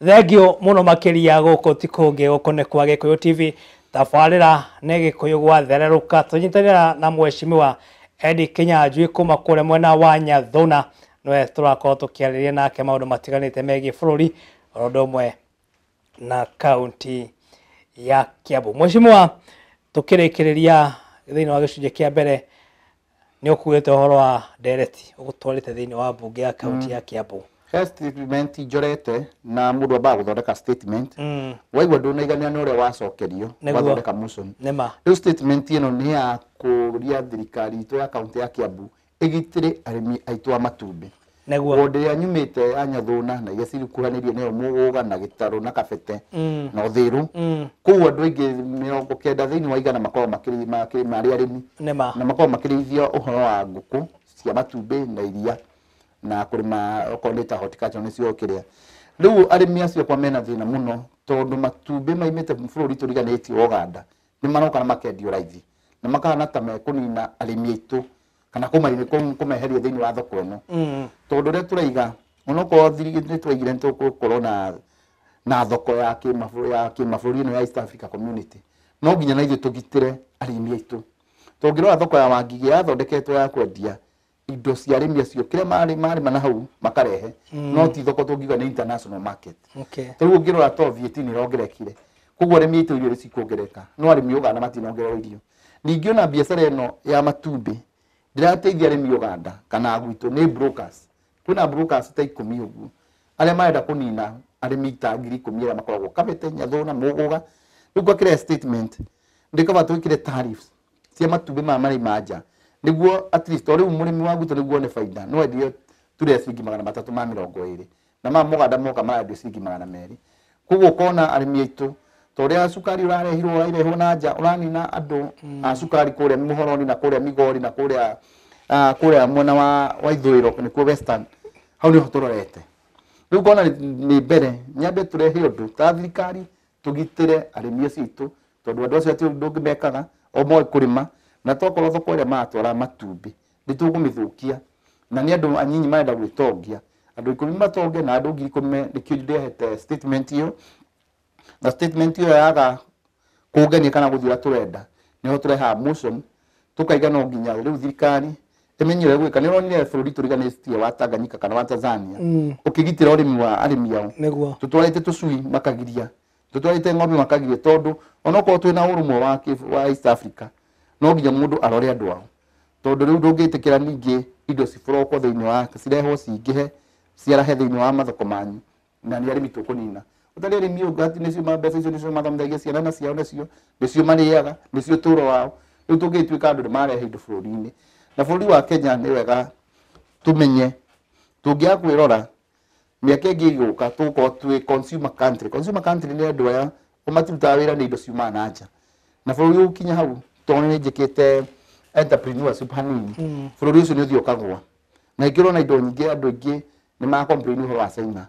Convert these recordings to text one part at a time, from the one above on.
Thengio mũno makĩria. Gũkũ ti kũngĩ, gũkũ nĩ kwa Gĩkũyũ TV, tabarĩra nĩ Gĩkũyũ gwathererũka. Tũnyitanĩra na mheshimiwa Eddie Kinyanjui kuma kũrĩa mwena wa Nyathuna, nĩwe tũrakorwo tũkĩarĩria nake maũndũ matiganĩte megiĩ bũrũri oro ũndũ ũmwe na kaunti ya Kiambu. Mheshimiwa, tukĩrĩkĩrĩria thĩinĩ wa gĩcunjĩ kĩa mbere, nĩ ũkuĩte ũhoro wa ndereti ũgũtwarĩte thĩinĩ wa mbunge ya kaunti ya Kiambu. He statement njorete, na mũndũ ambaga gũthondeka statement. Waigua ndũnaiganĩra nĩ ũrĩa wacokerio, ũgathondeka motion. Nĩma. Rĩu statement ĩno nĩ ya kũria thirikari itũ ya kaunti ya Kiambu ĩgitĩre arĩmi aitũ a matumbĩ. Ward ĩrĩa nyumĩte ya Nyathuna na iria cirikuhanĩirie nĩyo Mũgũga na Gĩtarũ na Kabete na Ũthĩrũ, kũu andũ aingĩ 90 thĩinĩ wa igana makoragwo marĩ arĩmi Nĩma. na makoragwo makĩrĩithia ũhoro wa ngũkũ cia matumbĩ na iria na kũrĩma okorwo nĩ ta horticulture nĩcio kĩrĩa. Rĩu arĩmi acio akwa mena thĩna mũno, tondũ matumbĩ maimĩte bũrũri tũriganĩtie wa Ũganda nĩ maroka na makendio raithi, na makahana ta mekũnina arĩmi aitũ kana kũmeheria thĩinĩ wa thoko ĩno, tondũ ũrĩa tũraiga, onokorwo nĩ twaigire nĩ tũgũkorwo na thoko ya kĩmabũrũri ĩno ya East Africa Community, no nginya na ithuĩ tũgitĩre arĩmi aitũ. Tũngĩrora thoko ya Wangigĩ yathondeketwo ya kwendia indo cia arĩmi acio, kĩrĩa marĩma na hau makarehe, no ti thoko tũngiuga nĩ international market. Ta rĩu ũngĩrora to VAT nĩ ĩrongerekire, koguo arĩmi aitũ irio nĩ cikuongerereka, no arĩmi Uganda matinongererwo irio. Ningĩ ona biacara ĩno ya matumbĩ ndĩrateithia arĩmi Uganda kana gwitũ, nĩ brokers. Kwĩna brokers ta 10 ũguo arĩa marenda kũnina arĩmi ta 10,000 arĩa makoragwo Kabete, Nyathuna, Mũgũga. Rĩu gwakĩrehe statement ndĩkaba twĩkĩre tariffs cia matumbĩ maya marĩ manja, nĩguo at least o rĩu mũrĩmi wa gwitũ nĩguo one baida, no endie ture ciringi 320, na maya Mũganda moka marendio ciringi 200. Koguo ũkona arĩmi aitũ, ta ũrĩa cukari ũrarehirwo, ũrarehwo na nja, ũranina andũ a cukari kũrĩa Mũhoroni na kũrĩa Migori na kũrĩa mwena wa ithũĩro, nĩkuo Western, hau nĩho tũrorete. Rĩu ngona nĩ mbere nyambe tũrehe ũndũ ta thirikari tũgitĩre arĩmi acio aitũ, tondũ andũ acio hatirĩ ũndũ ũngĩ mekaga, o moĩ kũrĩma, na tokorwo thoko ĩrĩa maratwara matumbĩ nĩ tũkũmĩthũkia, na nĩ andũ anyinyi marenda gwĩtongia, andũ 10 matonge na andũ 10,000. Nĩkĩo ndehete statement ĩyo, na statement ĩyo yaga kũngenia kana gũthiĩ ũrĩa tũrenda, nĩho tũrehaga motion, tũkaiga no nginya rĩu thirikari ĩmenye ũrĩa gwĩka. Nĩ ũronire bũrũri tũriganĩtie wa Tanganyika kana wa Tanzania ũkĩgitĩra ũrĩmi wa arĩmi ao. Tũtwarĩte tũcui makagiria, tũtwarĩte ng'ombe makagiria, tondũ onokorwo twĩna ũrũmwe wa East Africa, no nginya mũndũ arore andũ ao, tondũ rĩu ndũngĩtĩkĩra ningĩ indo ciburokwo thĩinĩ wa cirehwo cingĩhe ciarahe thĩinĩ wa mathoko manyu, na nĩ arĩmi tũkũnina. Ũtarĩ arĩmi ũngati nĩcio mbeca icio nĩcio mathomithagia ciana na ciao, nacio nĩcio marĩaga, nĩcio ũtũro wao. Rĩu tũngĩtuĩka andũ nĩ marehe indo bũrũri-inĩ na bũrũri wa Kenya, nĩ wega tũmenye tũngĩaga kwĩrora, mĩaka ĩngĩ ĩgũka tũgũkorwo twĩ consumer country. Consumer country nĩ andũ aya o matirutaga wĩra, nĩ indo ciumaga na nja, na bũrũri ũgũkinya hau, tondũ nĩ njĩkĩte entrepreneurship hanini, bũrũri ũcio nĩ ũthiĩ ũkagũa. Na ingĩ ũrona indo nyingĩ, andũ aingĩ nĩ ma complain ũhoro wa China,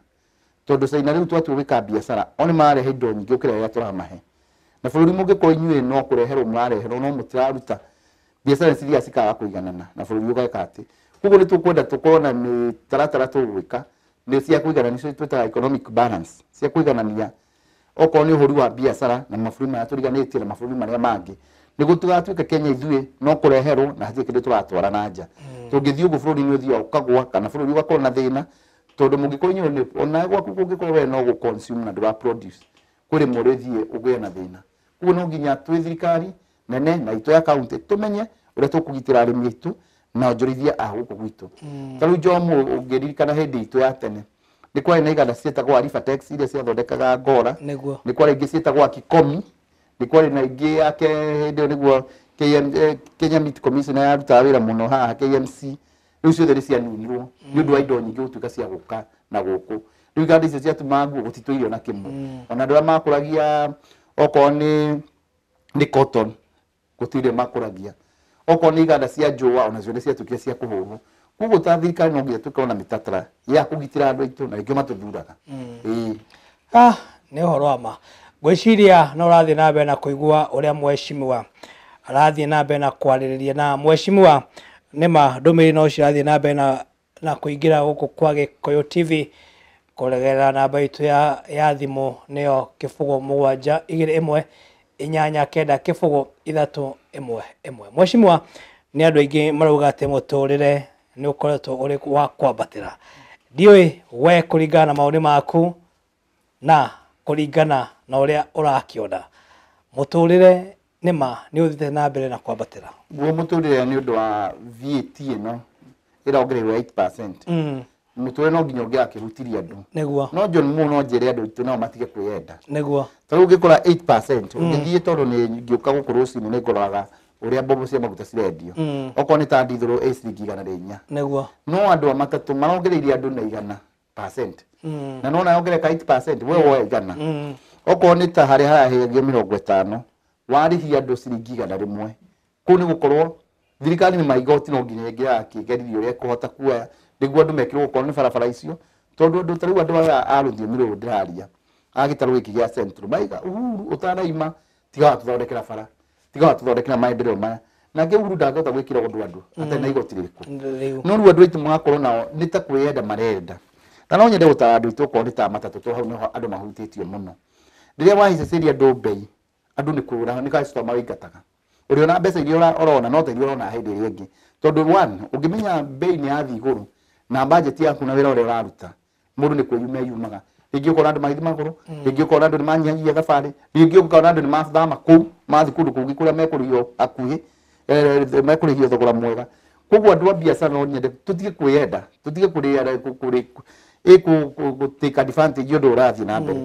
tondũ China rĩu twatua gwĩka biacara, o nĩ marehe indo nyingĩ gũkĩra ũrĩa tũramahe. Na bũrũri mũngĩkorwo inyuĩ no kũreherwo mũrareherwo no mũtiraruta, biacara nĩ cithiaga cikaga kũiganana na bũrũri ũgeka atĩ. Koguo nĩ tũkwenda tũkorwo na mĩtaratara tũgwĩka nĩ cia kũiganania, nĩcio twĩtaga economic balance, cia kũiganania okorwo nĩ ũhũri wa biacara na mabũrũri marĩa tũriganĩtie na mabũrũri marĩa mangĩ, nĩguo tũgatuĩka Kenya ithuĩ no kũreherwo na hatirĩ kĩndũ tũratwara na nja. Tũngĩthiĩ ũguo, bũrũri nĩ ũthiaga ũkagũa kana bũrũri ũgakorwo na thĩna, tondũ mũngĩkorwo inyuĩ ona gwaku kũngĩkorwo we no gũ consume na ndũra produce, kwĩ rĩmwe ũrĩthiĩ ũgĩe na thĩna. Koguo no nginya twĩ thirikari nene na itũ ya kaunti tũmenye ũrĩa tũkũgitĩra arĩmi aitũ na onjorithia a gũkũ gwitũ. Ta rĩu Njomo, ũngĩririkana hĩndĩ itũ ya tene nĩ kwarĩ na iganda ciĩtagwo Arifatex iria ciathondekaga ngora. Nĩ kwarĩ ingĩ ciĩtagwo Akikomi, nĩ kwarĩ na ingĩ yake hĩndĩ ĩyo nĩguo KM, Kenya Meat Commission yarutaga wĩra mũno haha, KMC. Rĩu ciothe nĩ cianinirwo nĩ ũndũ wa indo nyingĩ gũtuĩka cia gũka na gũkũ. Rĩu iganda icio ciatumaga nguo gũtitũire ona kĩmwe, ona andũ arĩa makũragia okorwo nĩ cotton gũtirĩ makũragia, okorwo nĩ iganda cia njũa onacio nĩ ciatuĩkire cia kũhũrwo. Koguo ta thirikari no nginya tũkorwo na mĩtaratara ya kũgitĩra andũ aitũ, na nĩkĩo matũthuraga. Ĩĩ. Ah, nĩ ũhoro wa ma. Ngwĩciria no ũrathiĩ na mbere na kũigua ũrĩa mheshimiwa arathiĩ na mbere na kwarĩrĩria. Na mheshimiwa, nĩma ndũmĩrĩri no cirathiĩ na mbere na kũingĩra gũkũ kwa Gĩkũyũ TV. Kũregerera namba itũ ya thimũ nĩyo 0 7 2 1 8 9 0 3 1 1. Mheshimiwa, nĩ andũ aingĩ marauga atĩ mũtũrĩre nĩ ũkoretwo ũrĩ wa kwambatĩra. Ndiũĩ we kũringana na maũndũ maku na kũringana na ũrĩa ũrakĩona, mũtũrĩre nĩma nĩ ũthiĩte na mbere na kwambatĩra? Guo mũtũrĩre nĩ ũndũ wa VAT ĩno ĩrongereirwo 8%. Mũtũrĩre no nginya ũngĩrakĩhutirie andũ. Nĩguo. No John Mo no njĩre andũ aitũ nao matige kwĩyenda. Nĩguo. Ta rĩu ũngĩkora 8%, ũngĩthiĩ tondũ nĩ ngĩũka gũkũ rũcinĩ nĩ ngoraga ũrĩa mbombo cia maguta cirendio. Okorwo nĩ ta ndithũrũ ĩ ciringi 104. Nĩguo. No andũ a matatũ marongereirie andũ na 100%. Na nona yongereka 8%, we woe 100. Okorwo nĩ ta harĩa harahĩagio 50, warĩhia andũ ciringi 100. Kũu nĩ gũkorwo thirikari nĩ maigoti no nginya ĩngĩrakĩgeririe ũrĩa ĩkũhota kuoya nĩguo andũ mekĩrwo gũkorwo nĩ barabara icio, tondũ andũ ta rĩu andũ aya a rũthiomi rũrũ ndĩraria a gĩtarũ gĩkĩ gĩa Central maiga Uhuru ũtanaima tiga watũthondekera bara, tiga watũthondekera maendeleo maya. Nake Uhuru ndangĩhota gwĩkĩra ũndũ andũ atarĩ na igoti rĩrĩkũ. No rĩu andũ aitũ magakorwo nao nĩ ta kwĩyenda marenda. Na no nyende gũtara andũ aitũ okorwo nĩ ta matatũ, tondũ hau nĩho andũ mahutĩtio mũno. Rĩrĩa wahicĩria andũ mbei, andũ nĩ kũra, nĩ customer wĩingataga. Ũrĩona mbeca iria ũrona no ta iria ũrona hĩndĩ ĩrĩa ĩngĩ. Tondũ one, ũngĩmenya mbei nĩ yathiĩ igũrũ na budget yaku na wĩra ũrĩa ũraruta, mũndũ nĩ kwĩyuma eyumaga. Rĩngĩ ũkona andũ magĩthiĩ magũrũ, rĩngĩ ũkona andũ nĩ manyihanyiha thabarĩ, rĩngĩ ũkona andũ nĩ mathama kũu, mathiĩ kũndũ kũngĩ kũrĩa mekũrĩhio hakuhĩ, mekũrĩhio thogora mwega. Koguo andũ a biacara no nyende tũtige kwĩyenda, tũtige kũrĩa take advantage ũndũ ũrathiĩ na mbere.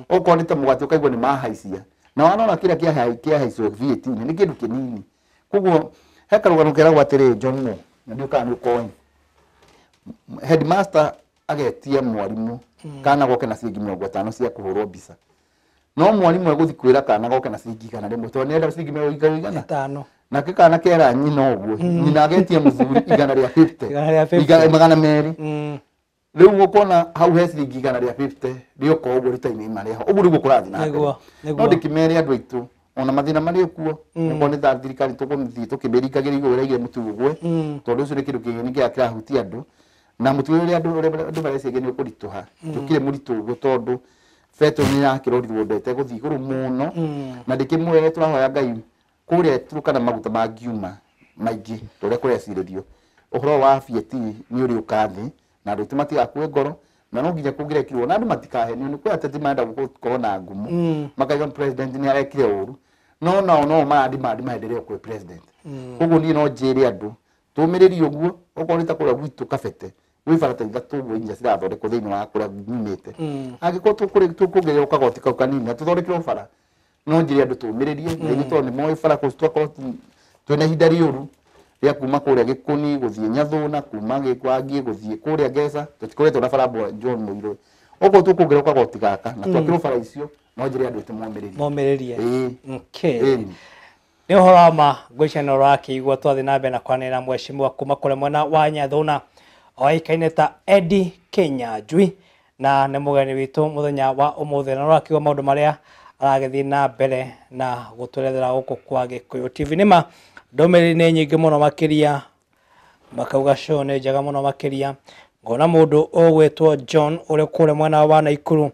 Okorwo nĩ ta mũgate ũkaigua nĩ mahaicia, na wanona kĩrĩa kĩahaicwo VAT-inĩ nĩ kĩndũ kĩnini. Koguo he karũgano keragwo atĩrĩ John Mo, na ndiũĩ kana nĩ ũkoĩ. Headmaster agetia mwarimũ kana goke na ciringi 50 cia kũhũrwo mbica. No mwarimũ egũthiĩ kwĩra kana goke na ciringi 100 tondũ nĩarenda ciringi 50. Nake kana kera nyina ũguo, nyina agetia mũthuri 150. 200. Rĩu ũkona hau he ciringi 150 rĩoka ũguo rĩtainĩ marĩho. Ũguo nĩguo kũrathiĩ na mbere. No ndĩkĩmere andũ aitũ ona mathĩna marĩ kuo, okorwo nĩ ta thirikari tũkũmĩthiĩ tũkĩmĩringagĩria igũrũ ĩraigire mũtu ũgwe, tondũ ũcio nĩ kĩndũ kĩgeni kĩrĩa kĩrahutia andũ. Na mũtu ũrĩa andũ mareciria nĩ ũkũritũha, ndũkĩrĩ mũritũ ũguo tondũ betũrũ nĩ ĩrakĩrorirwo ndete gũthiĩ igũrũ mũno. Na ndĩkĩmwĩre tũrahoya Ngai kũrĩa Turkana maguta mangiuma maingĩ ta ũrĩa kũrecirĩrio, ũhoro wa VAT nĩ ũrĩũka thĩ na andũ aitũ matigakue ngoro, na no nginya kũngĩrekirwo na andũ matikahenio. Nĩ kwĩ ateti marenda gũkorwo na ngumo, makauga president nĩ arekire ũru, no nao no maradimandi maendeleo kwĩ president. Koguo niĩ no njĩre andũ tũmĩrĩrie ũguo, okorwo nĩ ta kũrĩa gwitũ Kabete gwĩ bara ta ithatũ ũguo inya cirathondekwo thĩinĩ wa kũrĩa nyumĩte. Angĩkorwo tũkuongererwo kagoti kau kanini na tũthondekerwo bara, no njĩre andũ tũmĩrĩrie, na ithuĩ tondũ nĩ moĩ bara kũu twakorwo twĩna ihinda rĩũru rĩa kuma kũrĩa Gĩkũni gũthiĩ Nyathũna, kuma Gĩkwangi gũthiĩ kũrĩa Ngeca, tũtikoretwo na bara John Mũirũ. Okorwo tũkuongererwo kagoti gaka na twakĩrwo bara icio, no njĩre andũ aitũ momĩrĩrie. Momĩrĩrie. Okay. Nĩ ũhoro wa ma ngwĩciria nĩ ũrakĩigua twathiĩ na mbere na kwaranĩria na mheshimiwa kuma kũrĩa mwena wa Nyathũna oĩkaine ta Eddie Kinyanjui, na nĩ mũgeni witũ mũthenya wa ũmũthĩ, na ũrakĩigua maũndũ marĩa aragĩthiĩ na mbere na gũtwerethera gũkũ kwa Gĩkũyũ TV. Nĩma ndũmĩrĩri nĩ nyingĩ mũno makĩria, makauga show nĩ njega mũno makĩria. Ngona mũndũ ũgwĩtwo John ũrĩ kũrĩa mwena wa Naikuru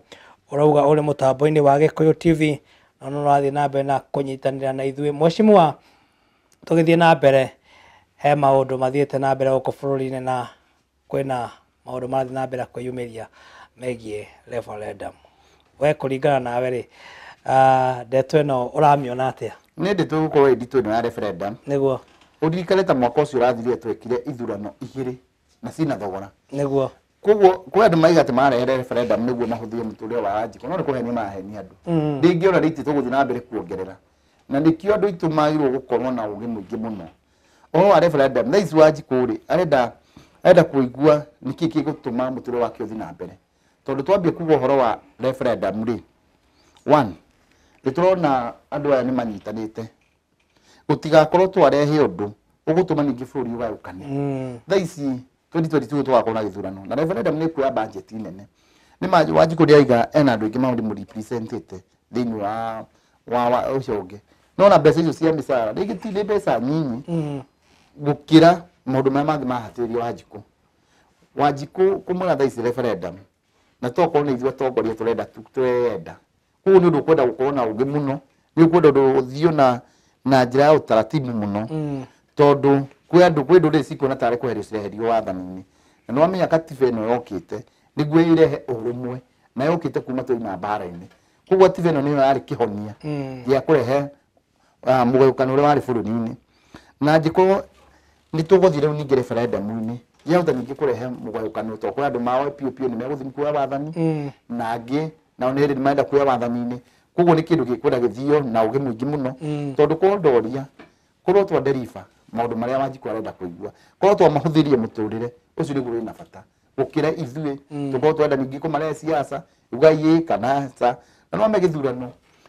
ũrauga ũrĩ mũtambo-inĩ wa Gĩkũyũ TV na nĩ ũrathiĩ na mbere na kũnyitanĩra na ithuĩ. Mheshimiwa, tũgĩthiĩ na mbere, he maũndũ mathiĩte na mbere gũkũ bũrũri-inĩ na kwĩna maũndũ marathiĩ na mbere kwĩyumĩria megiĩ referendum. We kũringana nawe rĩ, ndeto ĩno ũramĩona atĩa? Nĩ ndĩ tũgũkorwo ĩ nditũ ĩno ya referendum. Nĩguo. Ũririkane ta mwaka ũcio ũrathirire twekire ithurano igĩrĩ na cina thogora. Nĩguo. Koguo kwĩ andũ maiga atĩ marehere referendum nĩguo mahũthie mũtũrĩre wa Wanjikũ, no nĩ kũhenia marahenia andũ. Ndingĩona rĩti tũgũthiĩ na mbere kuongerera. Na nĩkĩo andũ aitũ magĩrĩirwo gũkorwo na ũgĩ mũingĩ mũno. Ũhoro wa referendum, thaa ici Wanjikũ rĩ, arenda kũigua nĩkĩ gĩgũtũma mũtũrĩre wake ũthiĩ na mbere. Tondũ twambie kuga ũhoro wa referendum rĩ, one, nĩ tũrona andũ aya nĩ manyitanĩte. Gũtigakorwo twarehe ũndũ ũgũtũma ningĩ bũrũri ũgayũkane. Thaa ici 2022 tũgakorwo na gĩthurano na referendum nĩ kuoya budget nene. Nĩ ma Wanjikũ nĩaiga ena andũ aingĩ maũndũ mũrepresentĩte thĩinĩ wa ũcio ũngĩ. No na mbeca icio cia mĩcara rĩngĩ ti nĩ mbeca nyinyi gũkĩra maũndũ marĩa mangĩ mahatĩrĩria Wanjikũ. Wanjikũ kũmwĩra thaa ici referendum Na tokorwo nĩ ithuĩ atongoria tũrenda tũreyenda. Koguo nĩ ũndũ ũkwenda gũkorwo na ũgĩ mũno, nĩ ũkwenda ũndũ ũthio na njĩra ya ũtaratibu mũno. Tondũ kwĩ andũ kwĩ ndũrĩrĩ cikuona tarĩ kweherio cireherio wathani-inĩ. Na nĩ wamenya katiba ĩno yokĩte nĩguo ĩrehe ũrũmwe na yokĩte kuma twauma mbara-inĩ. Koguo katiba ĩno nĩyo yarĩ kĩhonia gĩa kũrehe mũgayũkano ũrĩa warĩ bũrũri-inĩ. Na angĩkorwo nĩ tũgũthiĩ rĩu ningĩ referendum-inĩ, yahota ningĩ kũrehe mũgayũkano tondũ kwĩ andũ mao piũ piũ nĩ megũthiĩ kuoya wathani na angĩ nao nĩ hĩndĩ marenda kuoya wathani-inĩ. Koguo nĩ kĩndũ gĩkwenda gĩthio na ũgĩ mũingĩ mũno tondũ korwo ndoria korwo twa deliver maũndũ marĩa Wanjikũ arenda kũigua, korwo twamahũthĩrie mũtũrĩre ũcio nĩguo wĩna bata gũkĩra ithuĩ tũkorwo twenda ningĩ kũmarehe siasa uga ĩ kana ca. Na no gĩthurano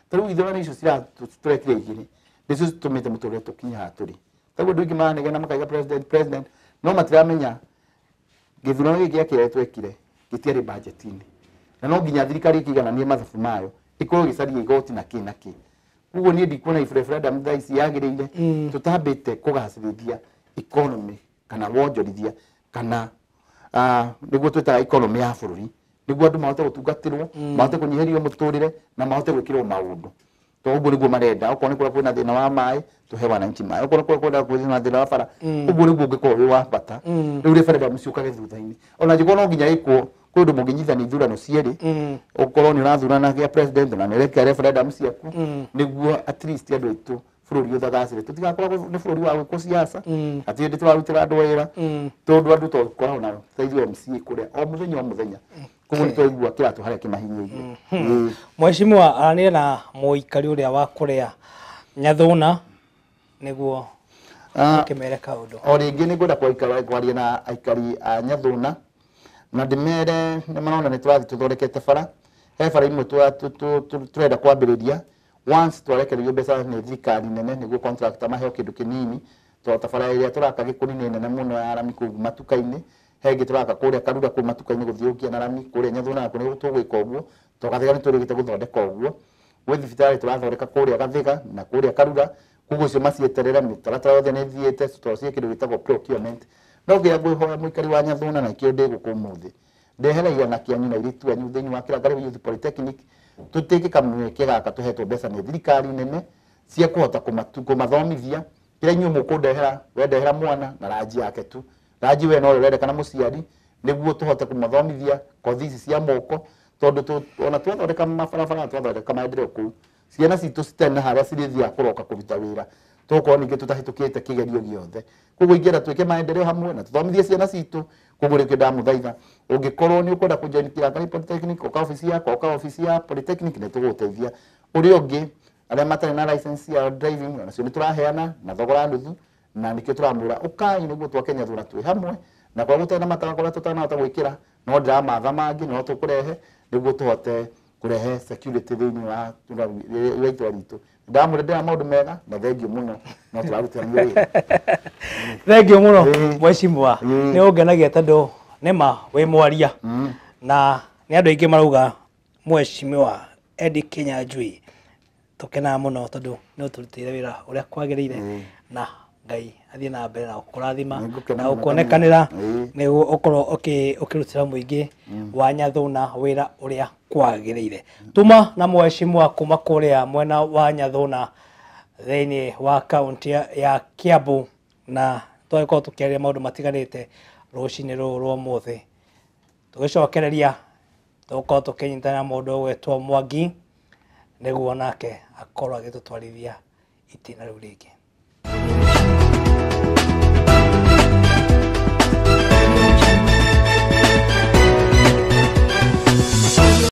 ta rĩu ithurano icio tũrekire igĩrĩ nĩcio citũmĩte mũtũrĩre tũkinye haha tũrĩ. Taguo andũ aingĩ maranegena makaiga president president, no matiramenya gĩthurano gĩkĩ gĩa kerĩ twekire gĩtiarĩ budget-inĩ, na no nginya thirikari ĩkĩigananie mathabu mayo ĩkorwo ĩgĩcaria igoti na kĩ na kĩ. Koguo niĩ ndikuona referendum thaa ici yagĩrĩire tũtambĩte kũgacĩrithia economy kana wonjorithia kana nĩguo twĩtaga economy ya bũrũri, nĩguo andũ mahote gũtungatĩrwo, mahote kũnyihĩrio mũtũrĩre na mahote gwĩkĩrwo maũndũ. Tondũ ũguo nĩguo marenda. Okorwo nĩ kũrĩa kwĩna thĩna wa maĩ tũhe wananchi maĩ, okorwo nĩ kũrĩa kwĩna thĩna wa bara, ũguo nĩguo ũngĩkorwo wĩ wa bata. Rĩu referendum ciũkage thutha-inĩ, ona angĩkorwo no nginya ĩkwo kwĩ ũndũ mũngĩnyitithania ithurano cierĩ, ũkorwo nĩ ũrathurana gĩa president na nĩ ũreka referendum ciaku, nĩguo at least andũ aitũ bũrũri ũthagacĩre, tũtigakoragwo nĩ bũrũri wa gwĩkwo siasa atĩ hĩndĩ tũrarutĩra andũ wĩra, tondũ andũ tũkoragwo na ta ithuĩ MCA kũrĩa o mũthenya o mũthenya. Koguo nĩ twaigua kĩratũ harĩa kĩmahinyĩirie. Mheshimiwa aranĩria na mũikari ũrĩa wa kũrĩa Nyathuna nĩguo ũkĩmere kaũndũ. O rĩngĩ nĩ ngwenda kwaria na aikari a Nyathuna na ndĩmere nĩ marona nĩ tũrathiĩ tũthondekete bara. He bara imwe tũrenda kwambĩrĩria once twarekererio mbeca nĩ thirikari nene, nĩguo contractor maheo kĩndũ kĩnini, tondũ ta bara ĩrĩa tũraka Gĩkũni nĩ nene mũno ya rami kũu matuka-inĩ. He ĩngĩ tũraka kũrĩa Karura kũu matuka-inĩ gũthiũrũrũkia na rami kũrĩa Nyathuna nakuo nĩguo tũgwĩka ũguo, tondũ Gathĩga nĩ tũrĩkĩte gũthondeka ũguo. Gwĩ thibitarĩ tũrathondeka kũrĩa Gathĩga na kũrĩa Karura, koguo icio macieterere mĩtaratara yothe nĩ ĩthiĩte tondũ ciĩ kĩndũ gĩtagwo procurement. No kĩrĩa ngwĩhoya mũikari wa Nyathuna na kĩo ndĩ gũkũ ũmũthĩ, ndeherai anake anyu na airĩtu anyu thĩinĩ wa Kĩrangarĩ Youth Polytechnic, tũtĩke kamweke gaka tũhetwo mbeca nĩ thirikari nene cia kũhota kũmathomithia. Kĩrĩa inyuĩ mũkũndehera, wendehera mwana na ranji yake tu, ranji we no ũrendekana mũciari, nĩguo tũhote kũmathomithia kothi ici cia moko, tondũ ona twathondeka mabarabara na twathondeka maendeleo kũu, ciana citũ citarĩ na harĩa cirĩthiaga kũroka kũruta wĩra, tũgũkorwo ningĩ tũtahĩtũkĩte kĩgerio gĩothe. Koguo ingĩenda twĩke maendeleo hamwe na tũthomithie ciana citũ. Koguo rĩngĩ ndamũthaitha, ũngĩkorwo nĩ ũkwenda kũjoin Kĩrangarĩ Polytechnic, ũka obici yakwa, ũka obici ya Polytechnic nĩ tũgũgũteithia. Ũrĩa ũngĩ, arĩa matarĩ na license ya driving onacio nĩ tũraheana na thogora nuthu, na nĩkĩo tũramwĩra ũkai nĩguo twake Nyathuna twĩ hamwe. Na kwa gũtarĩ na matawa kũrĩa tũtanahota gwĩkĩra, no ndĩramatha mangĩ no tũkũrehe nĩguo tũhote kũrehe security thĩinĩ wa itũra ritũ. Ndamwĩra ndĩra maũndũ mega na thengiũ mũno, no tũrarutithania wĩra. Thengiũ mũno mheshimiwa, nĩ ũngenagia tondũ nĩma wĩ mwaria na nĩ andũ aingĩ marauga mheshimiwa Eddie Kinyanjui tũkenaga mũno tondũ nĩ ũtũrutĩire wĩra ũrĩa kwagĩrĩire, na Ngai athiĩ na mbere na gũkũrathima na gũkuonekanĩra nĩguo ũkorwo ũkĩrutĩra mũingĩ wa Nyathuna wĩra ũrĩa kwagĩrĩire. Tuma na mheshimiwa kuma kũrĩa mwena wa Nyathuna thĩinĩ wa kaunti ya Kiambu, na tũgĩkorwo tũkĩaria maũndũ matiganĩte rũcinĩ rũrũ rwa ũmũthĩ. Tũgĩcokereria tũgũkorwo tũkĩnyitanĩra mũndũ ũgwĩtwo Mwangi nĩguo nake akorwo agĩtũtwarithia itĩna rĩu rĩngĩ.